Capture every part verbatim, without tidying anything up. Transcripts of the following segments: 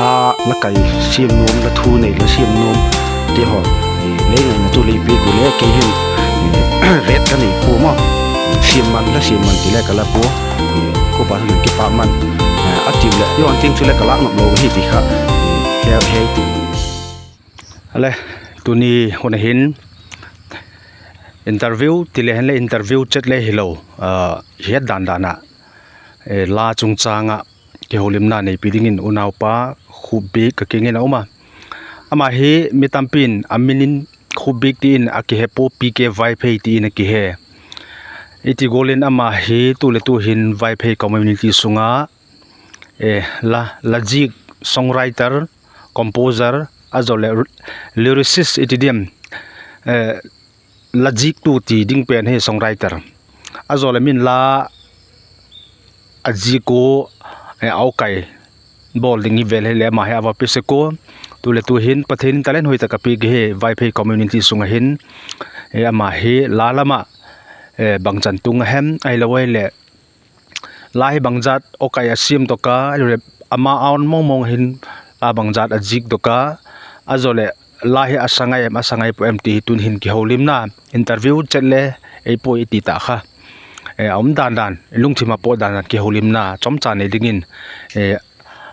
la kai siam nuam, la thu nei la siam nuam ti haw, lei ngaina chu lei piak u le kei hin rate ka nei pua maw. Siam man, la siam man ti le ka la pua. Upa thu in kipâk man a tiu leh, zia tiang chu le ka lâk nop lo hi ti kha he, he ti. Ale, tuni hun a hin interview ti le hen le interview chet le hilo, het dan dan ah, la chungchâng ah kihoulimna neipi dingin unaupa Khupbik ka kiang in a um a. Ama hi mi tampi'n a min in Khupbik ti in a kihe pua, P K Vaiphei ti in a kihe. I ti gual in ama hi tu le tu hin Vaiphei community sung a la, la zik, songwriter, composer, a zaw leh lyricist i ti diam, la ziktu ti ding pen hi songwriter. A zaw leh min la a zik ua, a ukai bawl ding hi vel hileh ama hi a va pe sek ua. Tu le tu hin Pathian in talent hoi tak a piak hi Vaiphei community sung a hin. Ama hi la lam ah bangchan tung a hem, ahilo ahileh la hi bangjat ukai a siam dok a, ahiloleh ama own mawngmawng hin la bangjat a zik dok a, a zaw leh la hi a sa ngai em, a sa ngai pua em ti hi tun hin kihoulimna, interview chet le ei pua i ti ta kha, a um dan dan, i lungthim a pawt dan dan kihoulimna chomcha nei dingin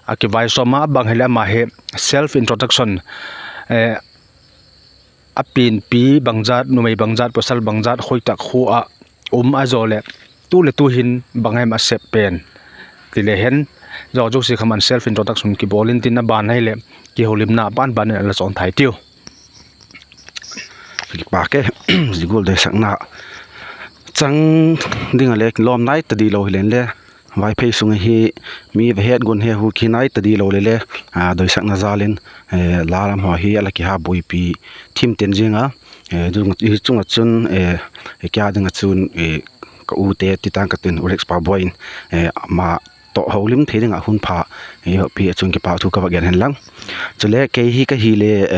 a kivaisawm a. Bang hileh ama hi self introduction, a pianpi bangjat, numei bangjat, pawsal bangjat, khoi tak khua ah um, a zaw leh tu le tu hin bang hem a sep pen ti le hen, zia zosia kha man self introduction kibawl intin, a ban ahileh kihoulimna ban ban in a la chawn thei tiu. Kipâk e, zia gual doisakna chang ding a le lawm nai ta dilo hilen le, Vaiphei sung ahi, mi va het gun he hu ki nai ta dilo le le, doisakna jal in la lam haw hi a la kiha buaipi thim ten ziang a, chung ah chun, kia ding ah chun ka ute ti tang ka tin, Rex Pabuai in ama tawh houlim thei ding ah hun pha ei pi a chun kipâk thu ka va gen hen lang. Chule kei hi ka hile,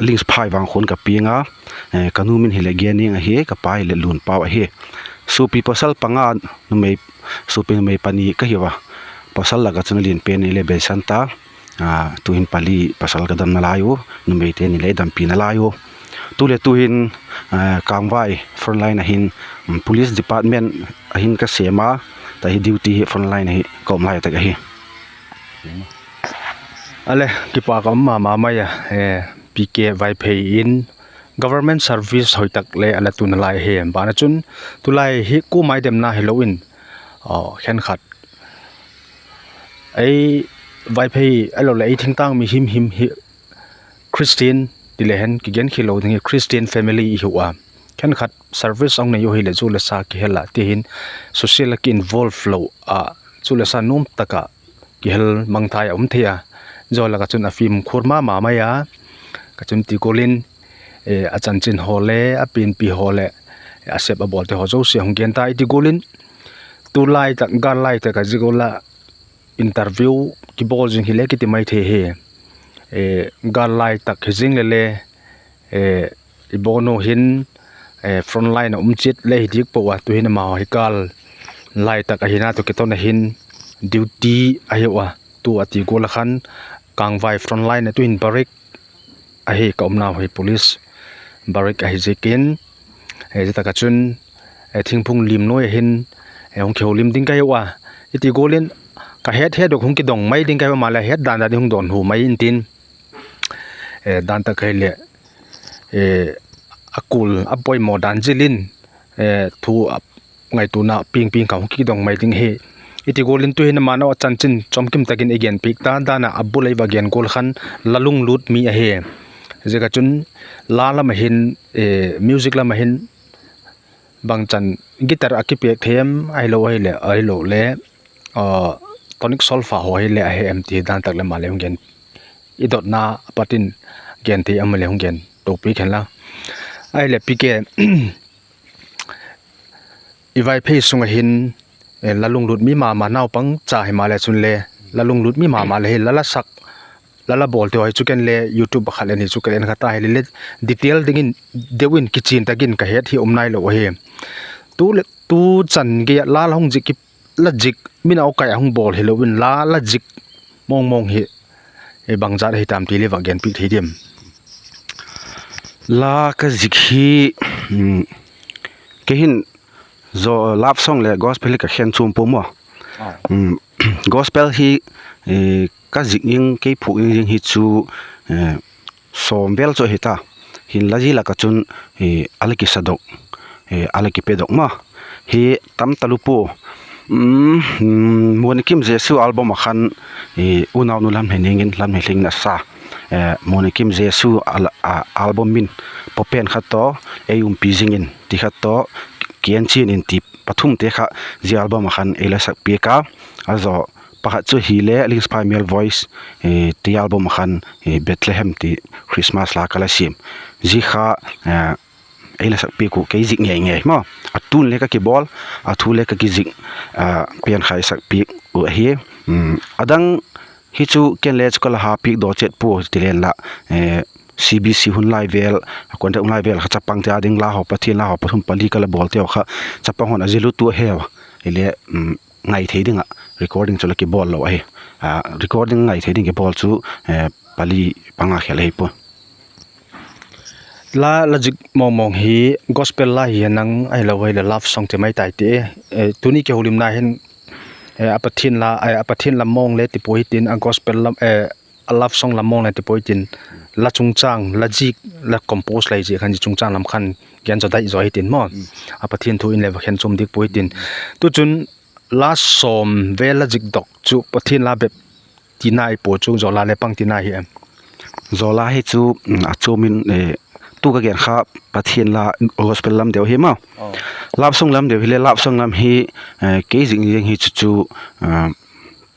Lingphai Vangkhuan ka piang a, ka nu min hileh Gening ahi, ka pa hileh Lunpau ahi. Suapi pawsal panga, numei, suapi numei pani ka hiu a. Pawsal lak ah chun a lian pen hileh Beisanta, tu'hin pali pawsal ka damna lai u, numeite'n hileh dampi na lai u. Tu le tu hin Kangvai frontline ah hin, police department ah hin ka sêm a, ta hi duty hi frontline ah hi ka um lai tak ahi. Ale, kipâk a um ma ma mai a, P K Vaiphei in government service hoi tak le a la tuna lai hi. Ban ah chun tulai hi kuama i demna hilo in, khenkhat ei Vaiphei ahilo leh ei thingtâng mi himhim hi Christian ti le hen kigen khilo ding hi, Christian family i hiu a. Khenkhat service a hung nei u hileh zu le sa kihel a, ti hin social a ki involve lo a, zu le sa nuam tak ah kihel mangthai a um thei a. Zia lak ah chun a fimkhur ma ma mai a, ka chun ti gual in, a chanchin haw le a pianpi haw leh a sep a bawlte haw zosia hung gen ta i ti gual in, tulai tak, gâl lai tak a zia gual a interview kibawl zing hile kiti mai thei hi. Gâl lai tak hi zing le le, i bawn u hin frontline ah um chiat le hi diak pua a, tu'hin ama hi gâl lai tak ahina tawh kiton a hin duty ahiu a, tu a ti gual a khan Kangvai frontline ah tu'hin barrack ahi ka umnau hi, police barrack ahi ziakin, zia tak ah chun thingphung lim nuai ah hin hung kihoulim ding ka hiu a, i ti gual in ka het het dok hung kidong mai ding ka hiu a, maleh het dan dan in hung dawnhu mai intin, dan tak ahileh a kul a poimaw dan zil in, thu ngaituana piang piang kha hung kidong mai ding ahi. I ti gual in tu'hin ama nau a chanchin chawmkim tak in i gen piak ta dan ah, a bul ei va gen gual khan la lunglut mi ahi. Ziak ah chun la lam ah hin, music lam ah hin bangchan guitar a kipêk thei em, ahilo ahileh, ahilo le tonic solfa haw hileh a he em ti dan tak le maleh hung gen, i dotna a pat in gen thei em leh hung gen to piak hen la. Ahileh P K, i Vaiphei sung ah hin la lunglut mi ma ma, naupang cha himaleh chun le la lunglut mi ma ma le hi, la la sak, la la bawlte haw hi chu ken le YouTube ah khat le ni chu ka en kha ta hile le, detail dingin deu in kichian tak in ka het hi um nailo ahi. Tu le tu chan gei ah la la hung zik, la zik, min a ukai a hung bawl hilo in la la zik mawngmawng hi Bangzat ahi tam ti le vak genpiak thei diam? La ka zik hi, kei hin love song leh gospel hi ka khen chuam pua maw. Gospel hi ka zik ing, kei phuak ing zing hi chu sawm vel chu ahi ta. Hinla zia lak ah chun a la kisadok, a la kipedok maw, hi tam talu pua. Muankim Jesu album ah khan unaunu lam he ning in lam he hling in a sa, Muankim Jesu album min, Pawpen kha tawh, Ei umpi zing in ti kha tawh, Kienchian in ti pathumte kha zia album ah khan ei la sak piak a. A zaw pakhat chu hile Lingsphai Male Voice ti album ah khan Bethlehem ti Christmas la ka la siam. Zia kha ei la sak piak uh, kei zik ngei ngei maw. A tune le ka kibawl, a thu le ka kizik, pian kha ei sak piak uh ahi. A dang hi chu ken le chu ka la ha piak daw chet pua ti len la, C B C hun lai vel, contact hun lai vel kha chapangte â ding la haw, Pathian la haw pathum pali ka la bawlte haw kha chapang hon a zil uh tu a heu. Hile ngai thei ding ah recording chu la kibawl lo ahi. Recording ngai thei ding kibawl chu pali panga khel ahi pua. La la zik mawngmawng hi gospel la hi hen lang ahilo ahileh love song ti mai tai ti. Tuni kihoulimna hin a Pathian la, a Pathian lam mawng le ti pua hitin, a gospel lam, a love song lam mawng le ti pua hitin, la chungchâng la zik, la compose lai zik khan zi chungchâng lam khan gen zaw dai zaw hitin maw. A Pathian thu in le va khen chuam dik pua hitin. Tuchun la sawm vel la zikdok chu Pathian la bep tina i pua chu, zaw la le pang tina hi em? Zaw la hi chu a chuam in, tu ka gen kha Pathian la, gospel lam deu hi maw. Love song lam deu hile, love song lam hi kei zik ziang hi chu chu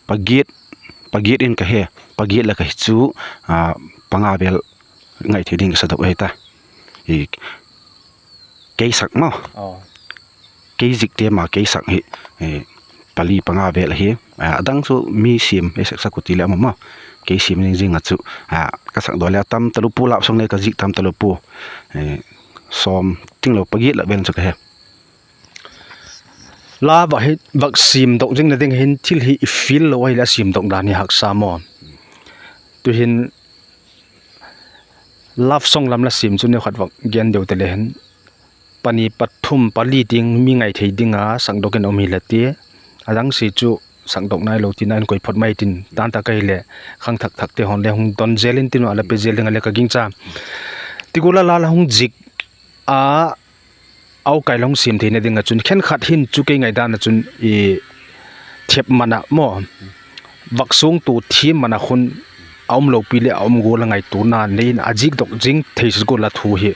pagiat, pagiat in ka he, pagiat lak ahi chu panga vel ngai thei ding ka sadok ahi ta. Kei sak maw, kei zikte ma kei sak hi pali panga vel ahi. A dang chu mi siam ei sak sak uh ti le a um maw. Kei siam zing zing ah chu ka sak daw le a tam talu pua, love song le ka zik tam talu pua. Sawm tinglo pagiat lak vel chu ka he. La vak hi, vak siamdok zingna ding hin thil hi i feel lo ahileh a siamdok dan hi haksa maw. Tuhin love song lam la siam chu neukhat vak gen deu ta le hen, pani pathum pali tiang mi ngai thei ding a sakdok in a um hile ti, a dang si chu sakdok nailo tina in koi phot mai tin, tan tak ahileh khangthak thakte hon le hung don zel in tin, a la pe zel ding a le ka gingcha. Ti gual a la la hung zik a, a ukai la hung siam theina ding ah chun khenkhat hin chu kei ngaidan ah chun thep man ah maw, vak suangtua thiam man ah khun a um lopi leh a um gual a ngaituana nei in a zikdok zing thei sek gual la thu hi.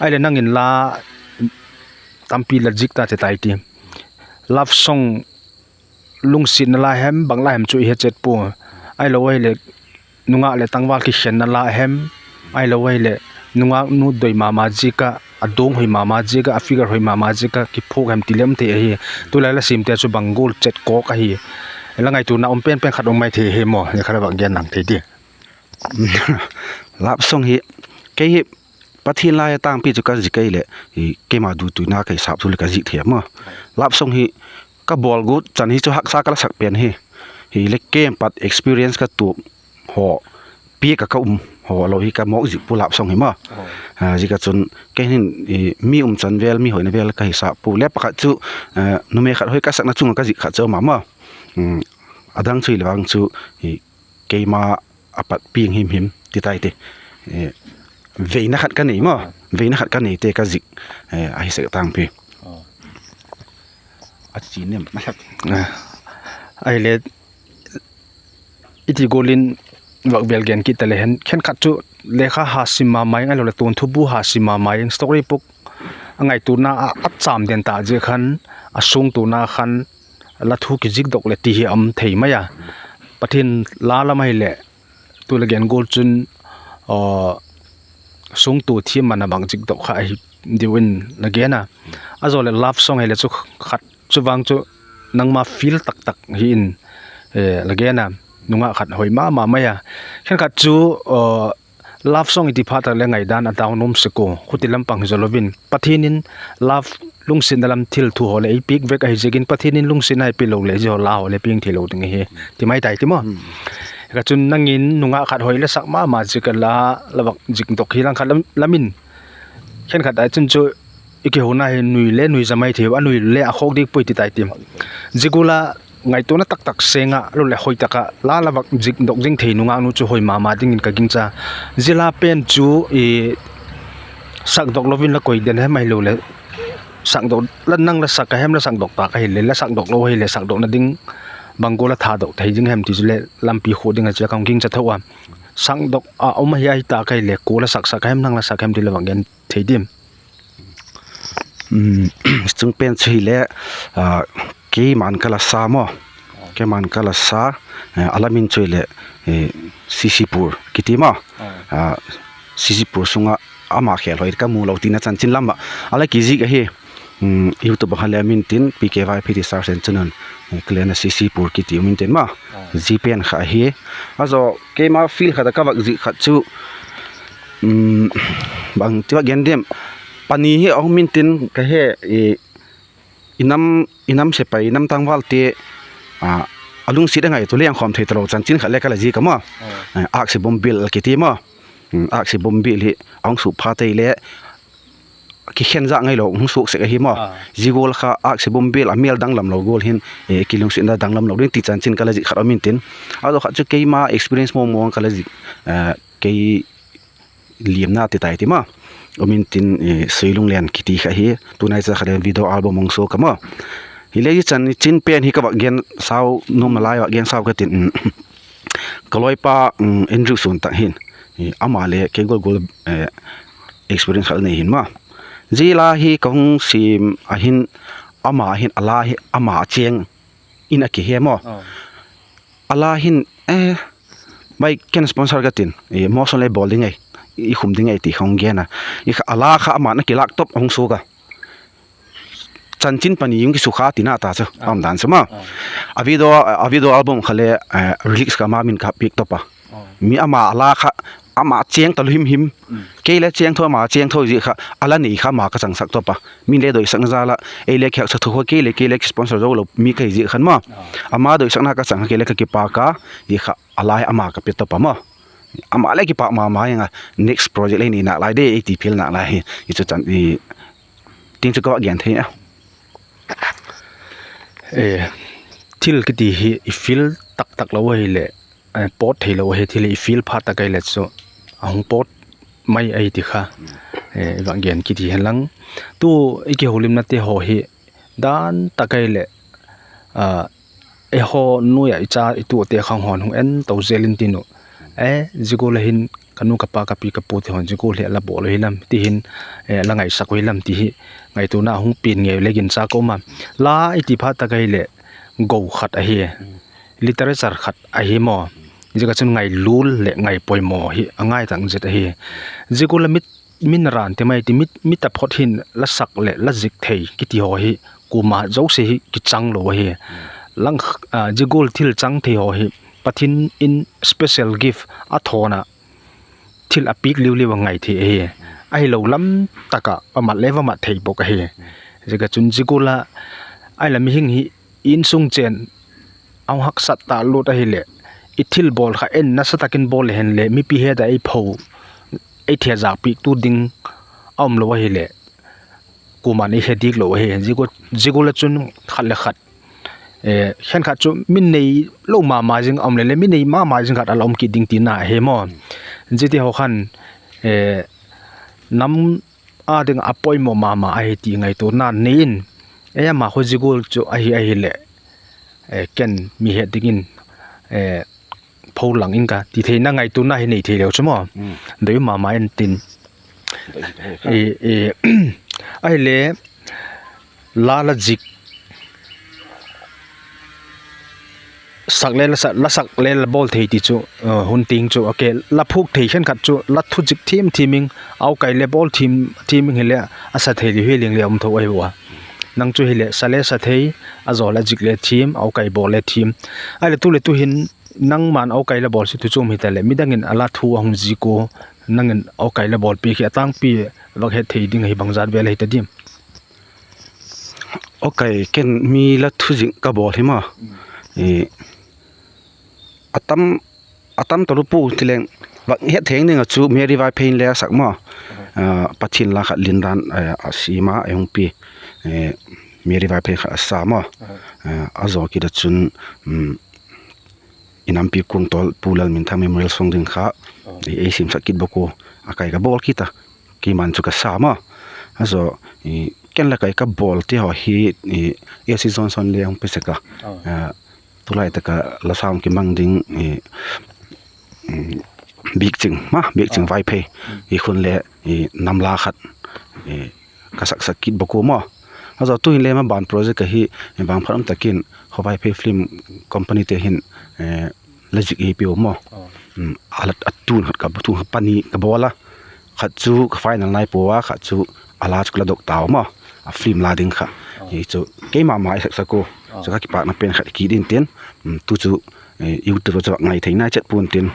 Ahileh nang in la tampi la zik ta che tai ti. Love song lungsiatna la hem, bang la hem chu i he chet pua. Ahilo ahileh nungak leh tangval kikhenna la hem, ahilo ahileh nungaknu doi ma ma ziak ah, a dawng hoi ma ma ziak ah, a figure hoi ma ma ziak ah kiphuak hem ti le um thei ahi. Tulai la siamte chu bang gual chet kawk ahi, la ngaituana um pen pen khat um mai thei hi maw, zia kha la vak gen lang thei di. Love song hi, kei hi Pathian la a tangpi chu ka zik ahileh, keima dutuina ka hisap thu leh ka zik thei a maw. Love song hi ka bawl guat chan hi chu haksa ka la sak pen hi. Hile kem pat experience ka tuak haw, piak ah ka um haw lo hi ka mawk zik pua love song hi maw. Ziak ah chun kei hin mi um chan vel, mi hoina vel ka hisap pua le pakhat chu, numei khat hoi ka sakna chung ah ka zik khat chu a um a maw. A dang chu hile vang chu keima a pat piang him him ti tai ti. Veina khat ka nei maw, veina khat ka neite ka zik ahi sek tangpi. Ahile i ti gual in vak vel gen kit ta le hen, khenkhat chu lekha ha sim ma ma ing, ahiloleh tuanthu bu ha sim ma ma ing, story book a ngaituana a châm den ta ziak khan, a suangtuana khan la thu kizikdok leh ti hi a um thei mai a. Pathian la lam ahileh tu la gen gual chun suangtua thiam man a bang zikdok kha ahi diu in la gen a. A zaw leh love song hile chu khat chu vang chu nangma feel tak tak hi in la gen a, nungak khat hoi ma ma mai a. Khenkhat chu love song i ti phat tak leh ngaidan a down um sek ua, khuti lam pang hi zaw lo in Pathian in love, lungsiatna lam thil thu haw leh ei piak vek ahi ziakin Pathian in lungsiatna ei pia lo leh zia haw la haw leh piang theilo ding ahi ti mai tai ti maw. Ka chun nang in nungak khat hoi la sak ma ma zik a la, la vak zikdok hi lang khat lam in, khenkhat a chun chu i kihona hi nui le nui za mai thei a, a nui le a khawk dik puai ti tai ti. Zia gual a ngaituana tak tak seng ah lo leh hoi tak ah la la vak zikdok zing thei nungaknu chu hoi ma ma dingin ka gingcha. Zia la pen chu sakdok lo in la koi den hem ahiloleh, nang la sak a hem la sakdok tâk ahileh, la sakdok lo ahileh sakdokna ding bang gual a thadok thei ding hem ti chu leh lampi khua ding a chu ka hung gingcha tho a. Sakdok a um ahi a, hi tâk ahileh kua la sak sak a hem, nang la sak hem ti la vak gen thei diam? Chung pen chu hileh, keima'n ka la sa maw, keima'n ka la sa, a la min chu hileh Sisipur kiti maw. Sisipur sung ah ama khêl hoi ka mu lo tina chanchin lam ah a la kizik ahi. YouTube ah kha le a min tin P K Y P T Sar Sen chun un, ka lena Sisipur kiti um intin maw. Zia pen kha ahi. A zaw keima field khat a ka vak zik khat chu, bangti vak gen diam, pani hi a um intin ka he, i nam sepai, i nam tangvalte a lungsiat a ngaitua lengkhawm thei talo chanchin khat le ka la zik a maw. Aksi bombil kiti maw. Aksi bombil hi a hung suk phat ahileh kikhen zak ngailo hung suak sek ahi maw. Zia gual kha aksi bombil a mêl danglam lo gual hin kilungsiatna danglam lo ding ti chanchin ka la zik khat um intin. A zaw khat chu keima experience mawng mawng ka la zik, kei liamna ti tai ti maw, um intin, Suilunglen kiti kha hi, tunai cha kha le video album hung suak a maw. Hileh i chanchin pen hi ka vak gen sau nuam nalai, vak gen sau ka tin, ka lawipa Andrew Suantak hin, ama le kei gual gual experience khat nei hin maw. Zia la hi ka hung sim a hin, ama hin a la hi ama chêng in a kihe maw. A la hin, bai ken sponsor ka tin, motion le bawl ding ahi, i khum ding ahi ti kha hung gen a. I kha a la kha ama'n a kilâk top a hung suak a. Chanchin pani hung kisukha tina ta chu a um dan chu maw. A video album kha le release kha ama min ka piak top a. Mi ama a la kha ama chêng talo him him. Kei le chêng tho, ama chêng tho zia kha a la nei kha ama ka changsak top a. Min le doisakna jal ah ei le kihaksa tho kha, kei le kei le kisponsor zo lo mi ka hi zia khan maw. Ama doisakna ka chang kha kei le ka kipâk a, zia kha a la hi ama ka pe top a maw. Ama le kipâk ma ma ing a, next project le nei nalai de ei ti phil nalai hi. I chu chan, ting chu ka vak gen thei a. Thil kiti hi i feel tak tak lo ahileh, pawt theilo ahi, thil hi i feel phat tak ahileh chu a hung pawt mai ahi ti kha i vak gen kiti hen lang. Tu i kiholimnate haw hi dan tak ahileh, eihaw nuai ah i cha i tuate khang haw'n hung en to zel intin uh. Zia gual a hin ka nu ka pa ka pi ka pute haw'n zia gual hi a la bawl u hilam ti hin, la ngaisak u hilam ti hi ngaituana hung pian ngei le ginchâk ka um a. La i ti phat tak ahileh go khat ahi, literature khat ahi maw. Ziak a chun ngailul leh ngaipoimaw hi a ngai tak zet ahi. Zia gual a min ran ti mai ti, mi taphot hin la sak leh la zik thei kiti haw hi kuama zosia hi kichang lo ahi. Zia gual thil chang thei haw hi Pathian in special gift a thawn ah thil a piak liu liu a ngai thei ahi. Ahilo lam tak ah va mat le va mat thei bawk ahi. Ziak a chun zia gual a ahileh mihing hi insung chen a hung haksat ta lut ahileh, i thil bawl kha en nasa tak in bawl le hen le mipi het a ei pho, ei thezâk piaktu ding a umlo ahileh kuama'n ei he dik lo ahi. Zia gual a chun khat le khat, khenkhat chu mi neilo ma ma zing a um le le, mi nei ma ma zing khat a la um kit ding tina ahi maw. Ziate haw khan nam â ding ah a poimaw ma ma ahi ti ngaituana nei in, ei ama kha zia gual chu ahi ahileh ken mi het dingin pho lang ing ka ti theina ngaituana hi nei thei leu chu maw. Doi ma ma intin, ahile la la zik sak le la sak le la bawl thei ti chu, hun ting chu a ke la phuk thei khenkhat chu la thu zik thiam thiam ing, a ukai le bawl thiam thiam ing hileh a sa thei liu hi ling le um tho ahi ua. Nang chu hileh sa le sa thei, a zaw la zik le thiam, a ukai bawl le thiam. Ahile tu le tu hin nangma'n a ukai la bawl si thu chuam hitaleh midang in a la thu a hung zik ua, nang in a ukai la bawlpiak hi a tângpi vak het thei ding ahi, bangzat vel ahi ta diam? Ukai, ken mi la thu zik ka bawl hi ma, a tam a tam talo pu ti leng, va het thei ding ah chu Mary Vaiphei in le a sak maw. Pathian la khat Lindan a siam a, ei hung pi, Mary Vaiphei khat a sa maw. A zaw kit ah chun, i nampi kuang tawl Pu Lalminthang Memorial song ding kha ei siamsak kit bawk ua, a kai ka bawl kit a, keiman chu ka sa maw. A zaw, ken la kai ka bawlte haw hi, Elsie Johnson le hung pe sek a, tulai tak ah la sa hung kimang ding, Biakching ma, Biakching Vaiphei, i khun le, nam la khat ka saksak kit bawk ua maw. A zaw tu'hin le maban project ahi, vangphat um tak in Khaw Vaiphei Film Companyte hin la zik ei pe ua maw. A tun khat ka, tun khat pani ka bawl a, khat chu ka final nai pua a, khat chu a la chu ka la dok tau maw, a film la ding kha. Hi chu keima ma i saksak ua, chu ka kipâkna pen khat kit intin, tu chu YouTube ah chu ngai thei nai chet pua'n tin,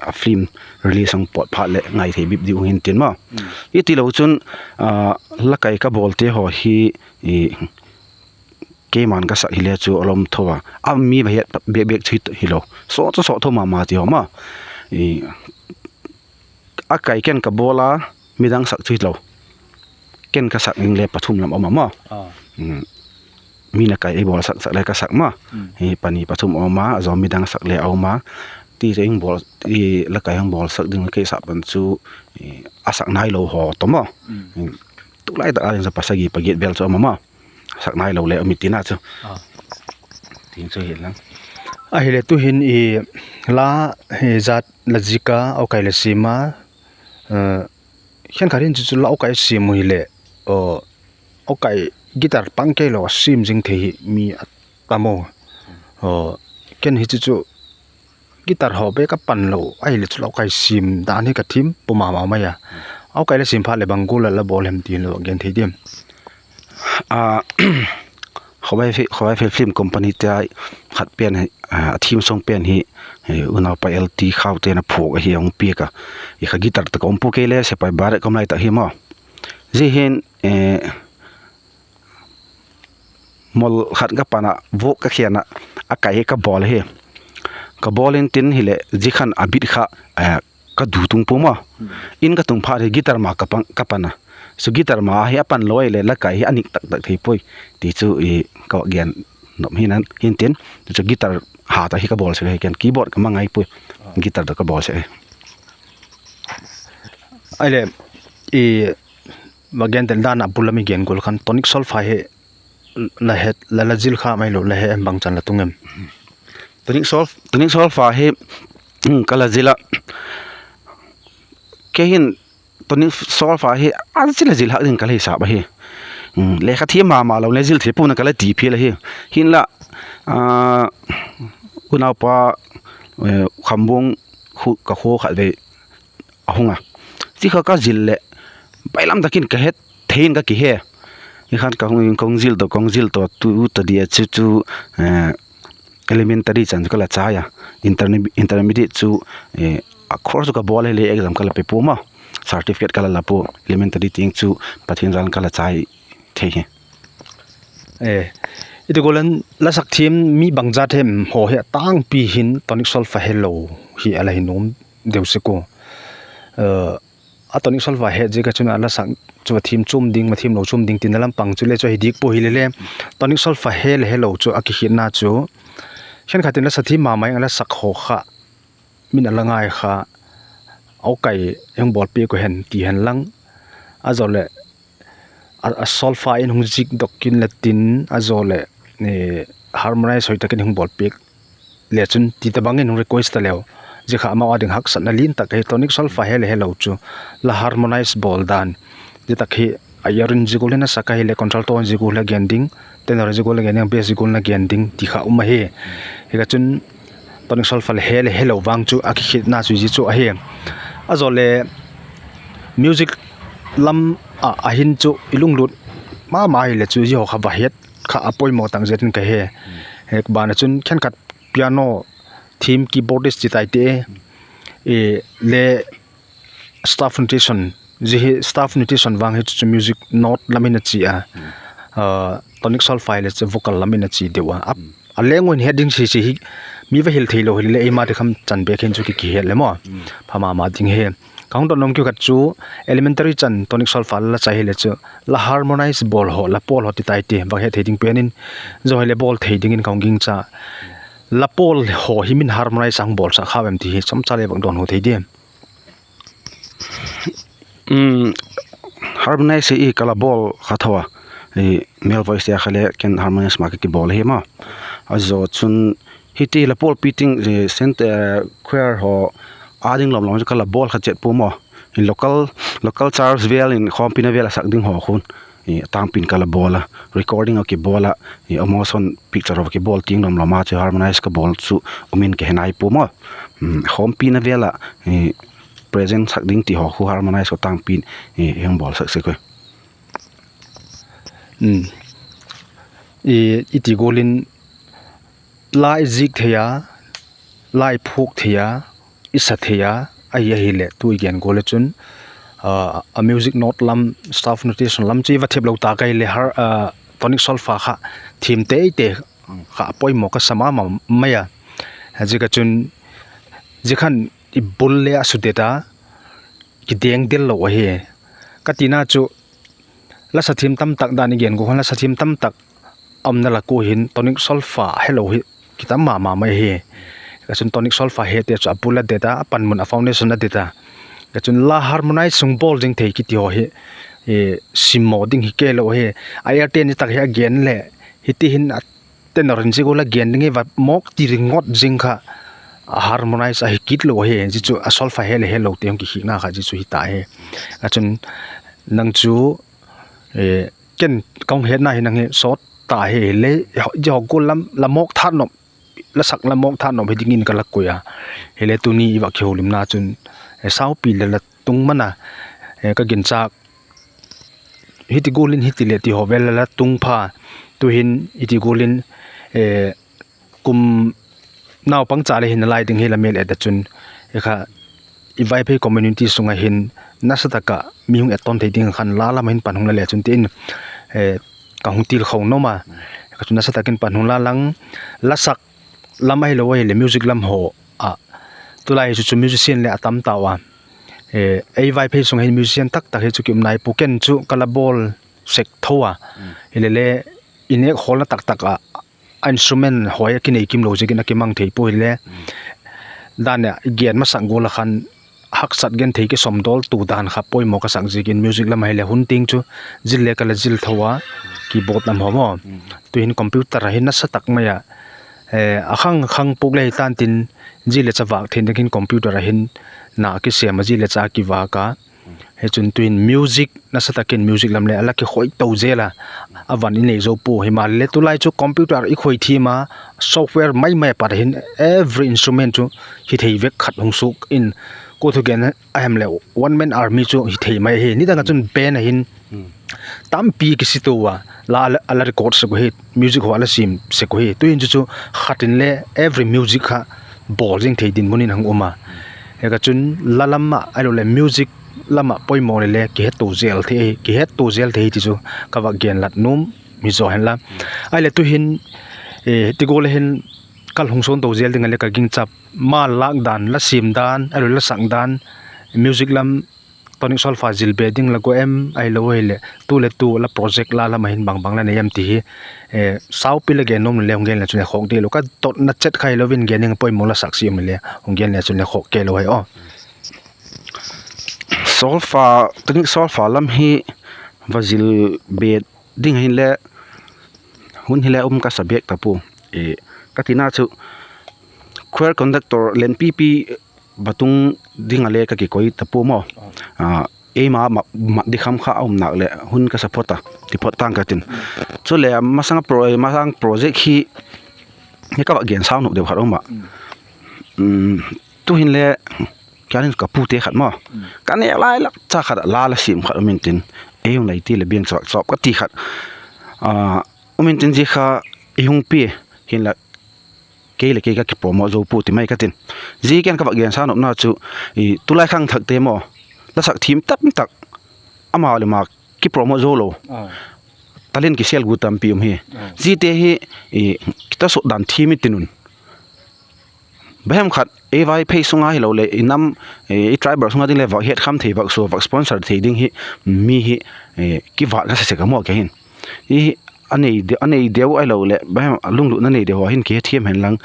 a film release hung pawt phat leh ngai thei bip ding uh hintin maw. Hitilo chun, la kai ka bawlte haw hi, keiman ka sak hile chu a lawm tho a, a mi va het bêk bêk chu hilo, sawt chu sawt tho ma ma ti haw maw. A kai ken ka bawl a, midang sak chu hilo, ken ka sak ding le pathum lam um a maw. Mi na kai ei bawlsak sak le ka sak maw, pani pathum a um a, a zaw midang sak le a um a. Ti chu, la kai hung bawlsak ding kei sap pan chu, a sak nailo haw tawh maw. Tulai tak a ding chu pasagi pagiat vel chu a um a maw, a sak nailo le um i tina chu. Ahile tu'hin i la, zat la zik a, a kai la siam a, khenkhat hin chu chu la a kai siam u hileh, a kai guitar pang keilo a siam zing thei hi mi a tam u. Ken hi chu chu guitar haw bêk a pan lo ahile chu la a kai siam dan hi ka thiam pua ma ma mai a. A kai la siam phat leh bang gual a la bawl hem ti hin la gen thei diam? Khawvai Film Companyte a khat pen, a theme song pen hi, unaupa L T Khaute na phuak ahi, a hung piak a. I kha guitar tak a um pua, kei le sepai baret ka um lai tak hi maw. Zia hin, mol khat ka pan ah, vok ka khen ah, a kai hi ka bawl ahi. Ka bawl intin hileh zia khan a beat kha ka du tung pua maw. In ka tung phat hi guitar ma ka pan a. Chu guitar ma hi a pan lo ahileh la kai hi a nik tak tak thei puai ti chu ka gen nop hi nan hintin. Chu guitar hat a hi ka bawl sek ahi, ken keyboard ka mang ngai puai. Guitar tawh ka bawl sek ahi. Ahileh, va gen tel dan a bul lam i gen gual khan tonic solfa hi la het, la la zil kha mai lo, la he em, bangchan la tung em? Tonic solfa hi ka la zil a, kei hin tonic solfa hi a zil a zil hak ding ka la hisap ahi. Lekha thiam ma ma lo le zil thei pua'n ka la ti phial ahi. Hinla, unaupa Khambuang ka khua khatvei a hung a, zia kha ka zil leh bailam tak in ka het thei in ka kihe. Hi khan ka hung in ka hung zil tawh, ka hung zil tawh, tu ta dia chu chu elementary chan chu ka la chai a, intermediate chu a course chu ka bawl hile exam ka la pe pua maw, certificate ka la la pua, elementary tiang chu Pathian jal in ka la chai thei hi. I ti gual in la sak thiam mi bangzat hem haw hi a tangpi hin tonic solfa helo hi a la hi nuam deu sek ua. A tonic solfa het ziak a chun a la sak chu a thiam chuam ding, a thiam lo chuam ding tina lam pang chu le chu ahi dik pua hile le, tonic solfa he le helo chu a kikhiatna chu khenkhat in la sa thiam ma ma in a la sak haw kha min a la ngai kha, a kai hung bawl piak u hen ti hen lang, a zaw leh a solfa in hung zik dok in la tin, a zaw leh harmonize hoi tak in hung bawl piak le chun ti tabang in hung request ta leu, zia kha amau a ding haksatna lian tak ahi. Tonic solfa he le helo chu la harmonize bawl dan, zia tak hi a ear in zia gual in a sak ahileh contralto in zia gual a gen ding, tenor zia gual a gen ding, bass zia gual a gen ding ti kha um ahi. Hi kha chun tonic solfa le he le helo vang chu a kikhiatna chu zia chu ahi. A zaw leh music lam ah a hin chu i lunglut ma ma hile chu zia haw kha va het kha a poimaw tak zet in ka he. Ban ah chun khenkhat piano, theme, keyboardist chi tai te le staff notation, zia hi staff notation vang hi chu music note lam in a chia, tonic solfa le chu vocal lam in a chi deu a. A leng un het ding chi chi hi mi va hil theilo hile le eima di kham chan bêk hin chu ki kihet le maw, pha ma ma ding hi. Ka hung dot nuam keu khat chu, elementary chan tonic solfa la chai hile chu, la harmonize bawl haw, la pawl haw ti tai ti vak het thei ding pen in, zia hile bawl thei dingin ka hung gingcha. La pawl haw hi min harmonize a hung bawlsak kha em ti hi chomcha le vak dawnhu thei diam? Harmonize hi ka la bawl kha tho a, male voice te a kha le ken harmonize ma ka kibawl ahi maw. A zaw chun hiti la pawlpi ting, choir haw â ding lawm lawm chu ka la bawl kha chet pua maw. Local church vêl in khawmpina vêl a sak ding haw khun, a tângpi'n ka la bawl a, recording a kibawl ah, a motion picture a kibawl tiang lawm lawm a chu harmonize ka bawl chu um in ka he nai pua maw. Khawmpina vêl ah present sak ding ti haw khu harmonize a tângpi'n hung bawlsak sek ui. I ti gual in la i zik thei a, la i phuak thei a, i sa thei a, ahi ahileh tu i gen gual ah chun, a music note lam, staff notation lam chu i va thep lo ta ka hileh, tonic solfa kha thim teite kha poimaw ka sa ma ma mai a. Ziak a chun, zia khan i bul le a sudet a, kideng del lo ahi. Ka tina chu, la sa thim tamtak dan i gen gual khan la sa thim tamtak a umna lak ua hin tonic solfa helo hi kitam ma ma mai ahi. Ka chun tonic solfa hete chu a bul a det a, a panmun a foundation a det a. Ka chun la harmonize sung bawl ding thei kiti haw hi simmaw ding hi kei lo ahi. A air te ni tak hi a gen leh, hiti hin a tenor in zia gual a gen ding hi va mawk ti ringot zing kha, a harmonize ahi kit lo ahi. Zia chu a solfa he leh helote hung kikhikna kha zia chu hita hi. A chun nang chu, ken ka hung hetna hi nang hi sawt ta hile, zia haw gual lam la mawk that nop, la sak la mawk that nop hi dingin ka la koi a. Hile tuni i va kihoulimna chun, saupi le la tung man a, ka ginchâk hiti gual in hiti leh ti haw vêl la la tung pha. Tu'hin hiti gual in kum naupangcha le hin a lai ding hi la mêl et a chun, kha i Vaiphei community sung ah hin nasa tak ah mi hung etton thei ding khan la lam ah hin pan hung la le chun ti in, ka hung tilkho nuam a. Ka chun nasa tak in pan hung la lang, la sak lam ahilo ahileh music lam haw ah, tulai hi chu chu musician le a tam tau a. Ei Vaiphei sung ah hin musician tak tak hi chu ki um nai pua, ken chu ka la bawl sek tho a. Hilele i nêk hawlna tak tak ah a instrument haw a kinei kim lo ziakin a kimang thei pua hile, dan a i gen masak gual ah khan haksat genthei kisawmdawl tu dan kha poimaw ka sak ziakin music lam ahileh hun tiang chu zil le ka la zil tho a, keyboard lam haw maw. Tu'hin computer ah hin nasa tak mai a, a khang khang puak le hi tan tin, zia le cha vâk theina dingin computer ah hin na kisêm a, zia le cha kivâk a. Hi chun tu'hin music nasa tak in music lam le a la kikhoi to zel a, a van i nei zo pua. Himaleh tulai chu computer i khoi thiam a, software mai mai a pat a hin every instrument chu hi thei vek khat hung suak in, kua thugen a hem leh one man army chu hi thei mai ahi. Nidang ah chun band a hin tampi kisi to a, la a la record sek uhi, music haw a la siam sek uhi. Tu'hin chu chu khat in le every music kha bawl zing thei dinmun in hung um a. Hi ka chun la lam ah ahiloleh music lam ah poimaw le le kihetto zel thei, kihetto zel thei ti chu ka vak genlat nuam hi zaw hen la. Ahileh tu'hin ti gual a hin kal hung sawn to zel ding a le ka gingcha, ma lâk dan, la siam dan ahiloleh la sak dan, music lam tonic solfa zil be ding la gua em, ahilo ahileh tu le tu la project la lam ah hin bang bang la nei em ti hi saupi la gen nuam le hung gen le chun le khawk dilo, ka dotna chet kha hilo in gen ding poimaw la sak sia um le hung gen le chun le khawk kei lo hi aw. Solfa, tonic solfa lam hi va zil be ding hinle, hun hile um ka sa bêk ta pua. Ka tina chu choir conductor lenpipi va tung ding a le ka kikoi ta pua maw. Eima mat di kham kha a um nak leh hun ka sa phot a, ti phot tang ka tin. Chule masang project hi ka va gen sau nop deu khat um a. Tu'hin le, ka pute khat maw, ka nêk lai lak cha khat ah la la siam khat um intin, ei hung lei ti leh biang chawp chawp ka ti khat um intin, zia kha i hung pia hinla, kei leh kei ka kipromote zo pua ti mai ka tin. Zia ken ka va gen sau nopna chu, tulai khangthakte maw, la sak thiam tam tak, ama leh ama kipromote zo lo, talent kisel gu tampi um hi. Ziate hi kitasot dan thiam i tin un, Bahem khat ei Vaiphei sung a hilo leh i nam, i tribe sung a ding le vak hetkham thei, vak sua, vak sponsor thei ding hi mi hi kivât ka sa sek a maw ke hin. A nei deu ahilo leh bahem a lunglutna nei deu haw hin kihethiam hen lang,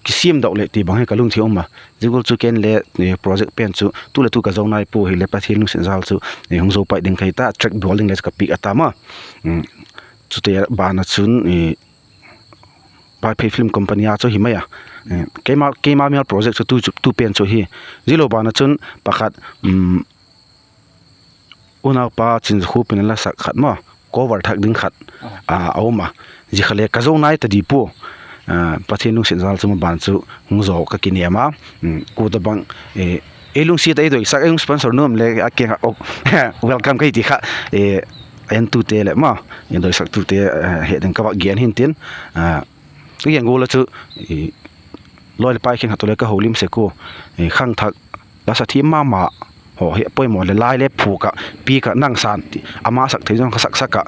kisiamdok leh ti bang hi ka lungthim um a. Zia gual chu ken le project pen chu tu leh tu ka zo nai pua hile Pathian lungsiat jal chu hung zo pai ding ka hi ta, track bawl ding le ka piak a tam a. Chute ban ah chun Vaiphei Film Company a chu hi mai a. Keima, keima mial project chu tu, tu pen chu hi. Zia lo ban ah chun pakhat, unaupa Chinzakhup in a la sak khat maw, cover thak ding khat a um a. Zia kha le ka zo nai ta di pua. Pathian lungsiat jal chu maban chu hung zo ka kinêm a. Kua tawhbang ei lungsiat a ei doisak, ei hung sponsor nuam le a kiang ah welcome ka hi ti kha, entute leh maw, doisaktute het ding ka vak gen hintin. Ka gen gual a chu lawi leh pai khenkhat tawh le ka holim sek ua, khangthak, la sa thiam ma ma haw hi a poimaw leh lai le phuak ah, piak ah, nang san ti ama sak thei zong kha saksak ah,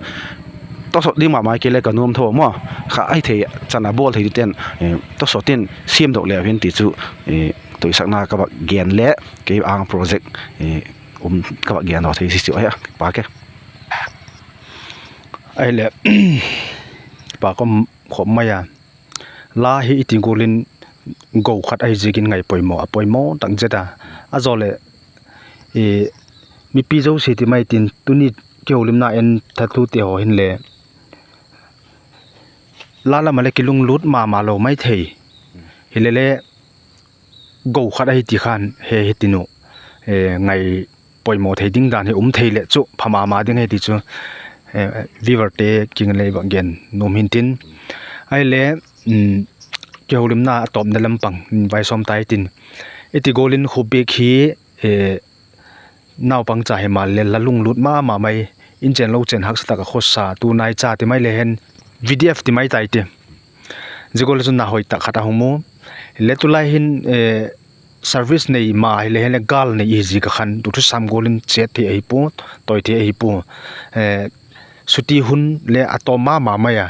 tawsawt ding ma mai kei le ka nuam tho maw. Kha ahi thei chan a bawl thei dingte'n tawsawt in siamdok leu hin ti chu doisakna ka vak gen le kei âng project um ka vak gen daw thei si chu ahi a, kipak e. Ahileh, kipak um khop mai a. La hi i ti gual in go khat ahi ziakin ngai poimaw, a poimaw tak zet a. A zaw leh mipi zosia ti mai tin tuni kiholimna en thatute haw hinle la lam ah le kilunglut ma ma lo mai thei. Hilele go khat ahi ti khan he hi tin uh, ngai poimaw thei ding dan hi um thei leh chu pha ma ma ding ahi ti chu viewerte kiang le vak gen nuam hintin. Ahile, kiholimna a tawpna lam pang vai sawm tai tin, i ti gual in Khupbik hi naupangcha himaleh la lunglut ma ma mai, inchen lo chen haksa tak a khawsa, tu naicha ti mai le hen, VDF ti mai tai ti. Zia gual ah chun na hoi tak khat a hung mu. Le tulai hin service nei ma hile hen le gâl nei i hi ziak a khan duthusam gual in chet thei ahi pua, toi thei ahi pua. Chuti hun le a tawm ma ma mai a.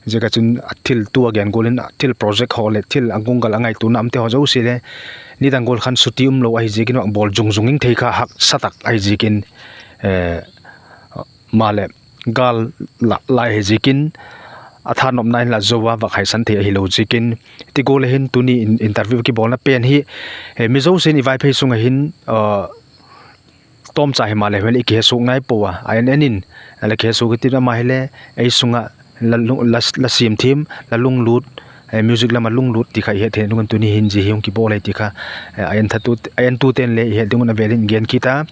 Ziak a chun a thil tu a gen gual in a thil project haw leh thil a gunggal a ngaituana umte haw zosia le nidang gual khan chuti umlo ahi ziakin vak bawl zung zung ing thei kha haksa tak ahi ziakin, maleh gâl la lai hi ziakin, a thanopna in la zo a vak haisan thei ahilo ziakin, ti gual a hin tuni interview kibawlna pen hi mi zosia'n i Vaiphei sung ah hin tawmcha himaleh hile i kihesuak nai pua a, a en en in la kihesuak i ti ama hile ei sung ah la siam thiam, la lunglut, music lam ah lunglut ti kha i het theina ding un tuni hin zia hi hung kibawl ahi ti kha a entute'n le i het ding un a vêl in gen kit a.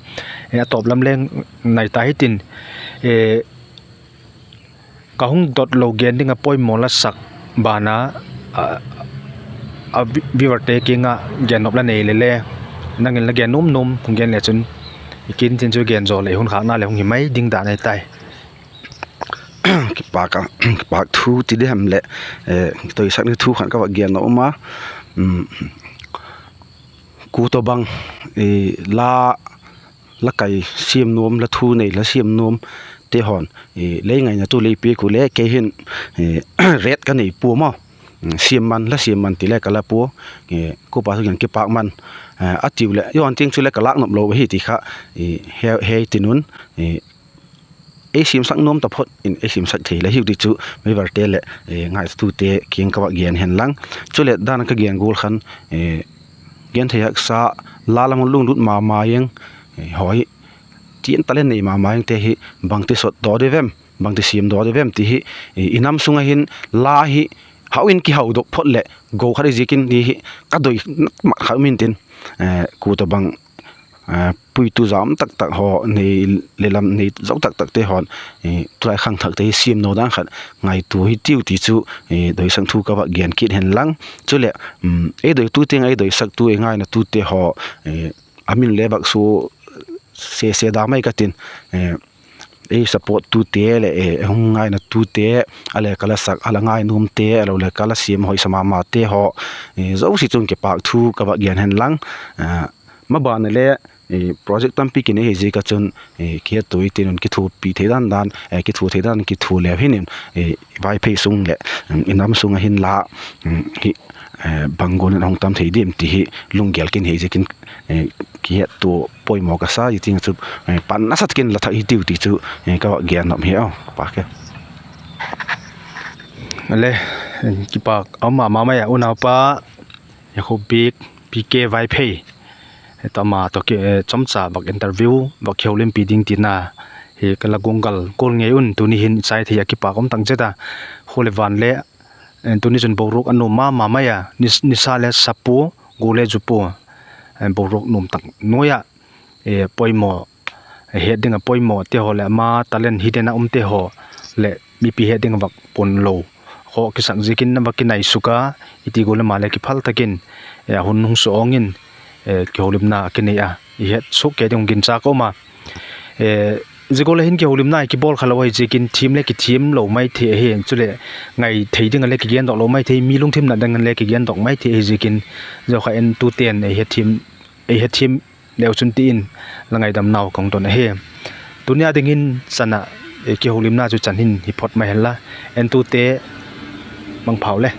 A tawp lam leng nai ta hitin, ka hung dot lo gen ding a poimaw la sak ban a, viewerte kiang ah gennop la nei le le, nang in la gen nuam nuam hung gen le chun, i kin tin chu gen zaw leh hun khâkna leh hung hi mai ding dan ahi tai. Kipâk thu ti di hem leh, doisakna thu khat ka vak gen nuam a. Kua tawhbang la, la kai siam nuam, la thu nei la siam nuamte haw'n lei ngaina tu lei piak u le kei hin rate ka nei pua maw. Siam man, la siam man ti le ka la pua. Kuapa thu kiang kipâk man a tiu leh, i haw'n tiang chu le ka lâk nop lo ahi ti kha he tin un, ei siamsak nuam taphot in ei siamsak thei le hiu ti chu viewerte leh ngaitute kiang ka vak gen hen lang. Chuleh dan ka gen gual khan, genthei haksa, la lam ah lunglut ma ma eng, hawi, tian talent nei ma ma engte hi bangti sot daw di vem, bangti siam daw di vem ti hi i nam sung ah hin la hi hau in kihaudok phot leh go khat i ziakin ti hi ka doi mat kha um intin, kua tawhbang puitu zam tak tak haw, nei le lam nei zo tak takte haw'n tulai khangthakte hi siam no dan khat ngaitua hi tiu ti chu doisak thu ka vak gen kit hen lang. Chuleh, ei doitu tiang ei doisaktu, ei ngainatute haw a min le vak sua se se da mai ka tin, ei support tute leh hung ngainatute, a le ka la sak, a la ngai nuamte, a lo le ka la siam hoi sa ma mate haw zosia chung kipâk thu ka vak gen hen lang. Maban a le project tampi kinei hi ziak a chun kihetui tin un kithuapi thei dan dan, kithua thei dan kithua leu hin in, Vaiphei sung leh i nam sung ah hin la hi bang gual in a hung tam thei diam ti hi lunggel kin hi ziakin, kihettua poimaw ka sa hi ting chu, pan nasa tak in la thak hitiu ti chu ka gen nop hi a, pa ke. Le, kipâk a um ma ma mai a, unaupa Yakhup Bik, P K Vaiphei, tama tawh chomcha vak interview, vak kihoulimpi ding tina hi ka la guanggal gual ngei un. Tuni hin i chai thei a kipâk um tak zet a, khua leh van le, tuni chun boruak a nuam ma ma mai a, nisa le sa pua, gua le zu pua, boruak nuam tak nuai ah, poimaw, het ding ah poimawte haw leh ama talent hidden a umte haw leh mipi het ding a vak puan lo khaw kisak ziakin na va kinai suk a, i ti gual le ama le kiphal tak in, a hun hung suawng in, kihoulimna a kinei a, i het suk kei ding hung ginchâk a um a. Zia gual a hin kihoulimna i kibawl kha lo ahi ziakin thiam le kithiam lo mai thei ahi, chuleh ngai thei ding ah le kigendok lo mai thei, mi lungthim nat ding ah le kigendok mai thei ahi ziakin, zia kha entute'n ei hethiam leu chun ti in la ngaidamnau ka hung don ahi. Tuni a dingin chan ah, kihoulimna chu chan hin hi phot mai hen la, entute, mangpha u le.